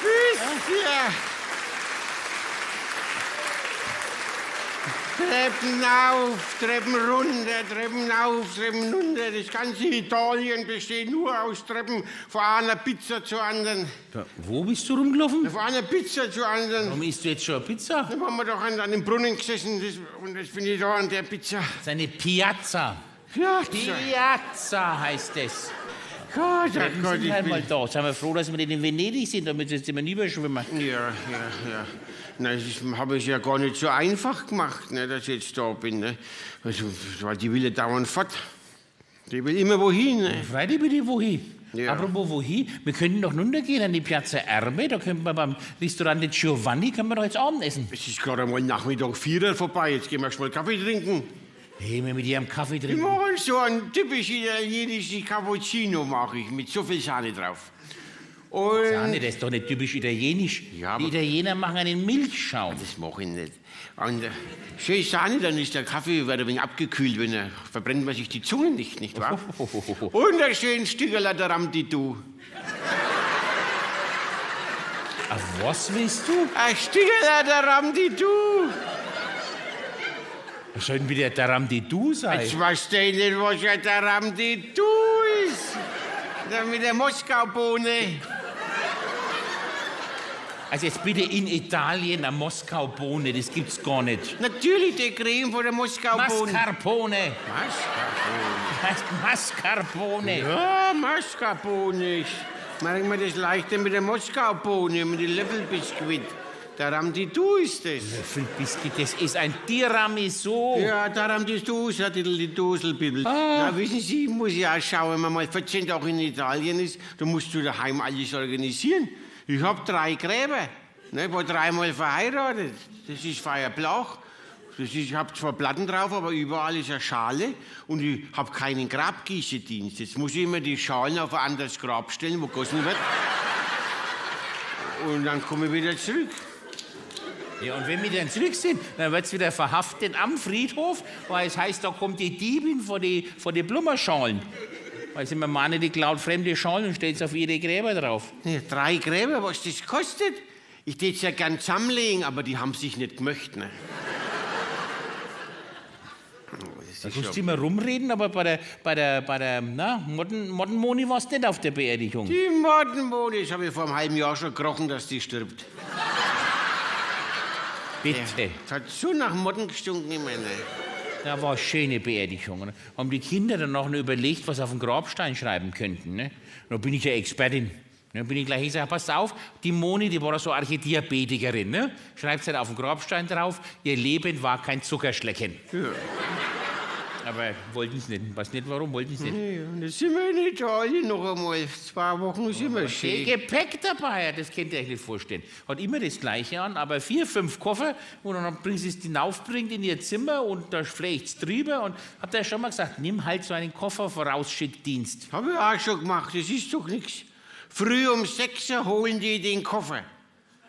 Bisschen. Treppen auf, Treppen runter, Treppen auf, Treppen runter. Das ganze Italien besteht nur aus Treppen von einer Pizza zur anderen. Da, wo bist du rumgelaufen? Von einer Pizza zur anderen. Warum isst du jetzt schon eine Pizza? Da haben wir doch an dem Brunnen gesessen das, und jetzt bin ich da an der Pizza. Das ist eine Piazza. Piazza. Piazza heißt es. Gott, oh Wir Gott, sind ich halt bin... mal da. Sind wir froh, dass wir nicht in Venedig sind, damit wir jetzt immer überschwimmen. Ja, ja, ja. Na, das habe ich ja gar nicht so einfach gemacht, ne, dass ich jetzt da bin. Ne? Also, weil die will ja dauernd fort. Die will immer wohin. Ne? Freilich bitte, wohin? Ja. Apropos wohin, wir könnten doch runtergehen an die Piazza Erbe, da könnten wir beim Ristorante Giovanni, können wir doch jetzt Abendessen. Es ist gerade einmal Nachmittag 4 vorbei, jetzt gehen wir schnell Kaffee trinken. Hey, wir mit ihrem Kaffee Ich trinken. mache so einen typisch italienischen Cappuccino, mache ich, mit so viel Sahne drauf. Und Sahne, das ist doch nicht typisch italienisch. Ja, die aber- Italiener machen einen Milchschaum. Das mache ich nicht. Und schön Sahne, dann ist der Kaffee wird ein wenig abgekühlt, wenn er verbrennt man sich die Zunge nicht, nicht wahr? Und ein schönes Stückerl du. Ah, was willst du? Ein Stückerl du. Was soll denn wieder der Ramdidu sein? Jetzt weißt du nicht, was ein Taramdidu ist. Da mit der Moskau-Bohne. Also jetzt bitte in Italien eine Moskau-Bohne, das gibt's gar nicht. Natürlich die Creme von der Moskau-Bohne. Mascarpone. Mascarpone. Heißt Mascarpone. Ja, Mascarpone. Ich mache mir das leichter mit der Moskau-Bohne, mit dem Löffelbiskuit. Taramdidu ist das. Löffelbiskuit, das ist ein Tiramisu. Ja, Taramdidu, die Duselbibel. Na, wissen Sie, ich muss ja auch schauen, wenn man mal 14 Tage in Italien ist, da musst du daheim alles organisieren. Ich hab 3 Gräber, ne, war 3-mal verheiratet. Das ist Feierblach. Das ist, ich hab zwar Platten drauf, aber überall ist eine Schale und ich hab keinen Grabgießedienst. Jetzt muss ich immer die Schalen auf ein anderes Grab stellen, wo gegossen wird. Und dann komme ich wieder zurück. Ja, und wenn wir dann zurück sind, dann wird's wieder verhaftet am Friedhof, weil es heißt, da kommt die Diebin vor die Blumenschalen. Weil sie mir meine, die klaut fremde Schalen und stellt sie auf ihre Gräber drauf. Ja, 3 Gräber, was das kostet? Ich tät's ja gern zusammenlegen, aber die haben sich nicht gemöcht, ne? Da kannst du immer rumreden, aber bei der Mottenmoni war's nicht auf der Beerdigung. Die Mottenmoni, das hab ich vor einem halben Jahr schon gerochen, dass die stirbt. Bitte. Es hat so nach Motten gestunken, ich meine. Da war eine schöne Beerdigung. Ne? Haben die Kinder dann noch überlegt, was sie auf den Grabstein schreiben könnten. Ne? Da bin ich ja Expertin. Da bin ich gleich gesagt, pass auf, die Moni, die war doch so Archidiabetikerin. Ne? Schreibt sie halt auf den Grabstein drauf, ihr Leben war kein Zuckerschlecken. Ja. Aber wollten sie nicht. Weiß nicht warum, wollten sie nicht. Ja, und jetzt sind wir in Italien noch einmal. 2 Wochen sind wir schön. Gepäck dabei, das könnt ihr euch nicht vorstellen. Hat immer das Gleiche an, aber 4, 5 Koffer, und dann bringt sie es hinaufbringt in ihr Zimmer und da flecht's drüber. Und habt ihr schon mal gesagt, nimm halt so einen Koffer Vorausschickdienst. Hab ich auch schon gemacht, das ist doch nix. Früh um 6 Uhr holen die den Koffer.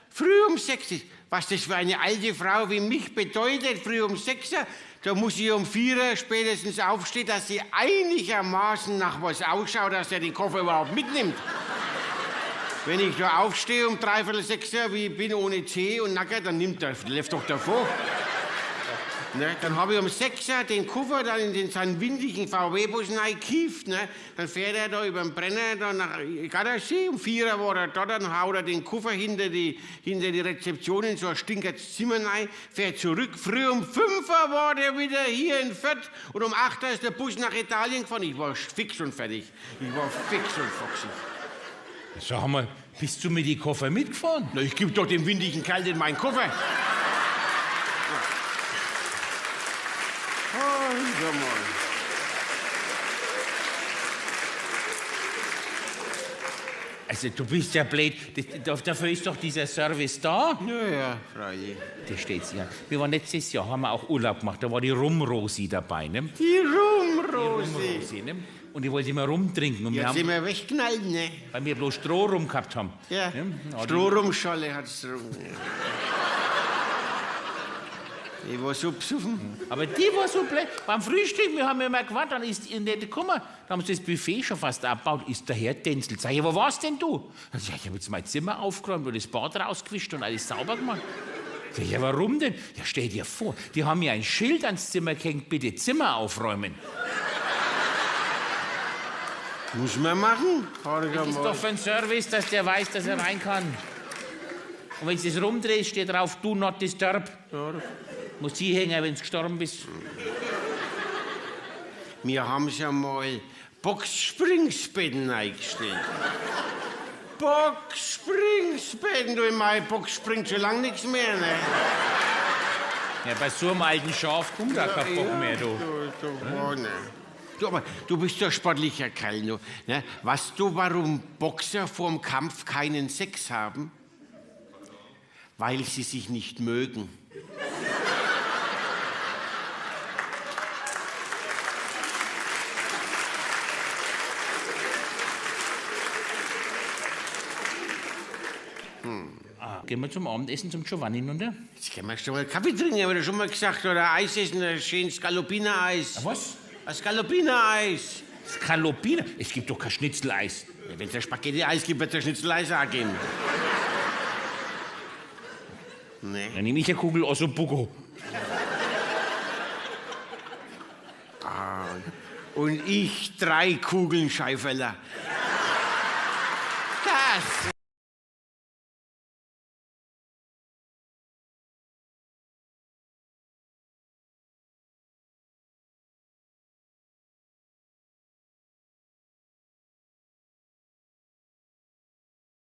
Früh um 6 Uhr. Was das für eine alte Frau wie mich bedeutet, früh um 6 Uhr, da muss ich um 4 Uhr spätestens aufstehen, dass sie einigermaßen nach was ausschaut, dass der den Koffer überhaupt mitnimmt. Wenn ich da aufstehe um 5:45 Uhr, wie ich bin, ohne Tee und nackert, dann nimmt der, läuft doch davor. Ne? Dann habe ich um 6 Uhr den Koffer dann in den seinen windigen V W-Bus reingekieft, ne? Dann fährt er da über den Brenner da nach Gardasee. Um 4 Uhr war er da, dann haut er den Koffer hinter die Rezeption in so ein stinkendes Zimmer rein, fährt zurück. Früh um 5 Uhr war der wieder hier in Fürth und um 8 Uhr ist der Bus nach Italien gefahren. Ich war fix und fertig. Ich war fix und foxig. Sag mal, bist du mit den Koffer mitgefahren? Na, ich geb doch dem windigen Kerl den meinen Koffer. Also du bist ja blöd. Dafür ist doch dieser Service da. Ja, ja, freilich. Das steht's ja. Wir waren letztes Jahr, haben wir auch Urlaub gemacht. Da war die Rumrosi dabei, ne? Die Rumrosi. Die Rumrosi, ne? Und die wollte immer rumtrinken. Und ja, wir haben sind wir wegknallt, ne? Weil wir bloß Stroh rum gehabt haben. Ja. Ne? Strohrumscholle hat's getrunken. Ich war so besoffen. Aber die war so blöd. Beim Frühstück, wir haben immer gewartet, dann ist die nicht gekommen. Da haben sie das Buffet schon fast abgebaut. Ist der Herr Tänzel. Sag ich, wo warst denn du? Dann sag ich, ich habe jetzt mein Zimmer aufgeräumt und das Bad rausgewischt und alles sauber gemacht. Sag ich, ja, warum denn? Ja, stell dir vor, die haben mir ein Schild ans Zimmer gehängt, bitte Zimmer aufräumen. Muss man machen. Das ist doch für einen Service, dass der weiß, dass er rein kann. Und wenn du das rumdrehst, steht drauf, do not disturb. Ja. Musst hier hängen, wenn du gestorben bist. Wir haben schon mal Boxspringsbetten eingestellt. Boxspringsbetten, du, in meine Box springt schon lange nichts mehr, ne? Ja, bei so einem alten Schaf kommt da kein Bock mehr, du. Du, ne. Du, aber du bist doch sportlicher Kerl, du, ne? Weißt du, warum Boxer vorm Kampf keinen Sex haben? Weil sie sich nicht mögen. Ah, gehen wir zum Abendessen zum Giovanni runter? Jetzt können wir schon mal Kaffee trinken, hab ich doch schon mal gesagt. Oder Eis essen, ein schönes Scallopina-Eis. Was? Ein Scallopina-Eis. Scallopina? Es gibt doch kein Schnitzeleis. Ja, wenn es ein Spaghetti-Eis gibt, wird es ein Schnitzeleis auch geben. Nee. Dann nehme ich eine Kugel Ossobuco. Ah, und ich 3 Kugeln Scheifeler.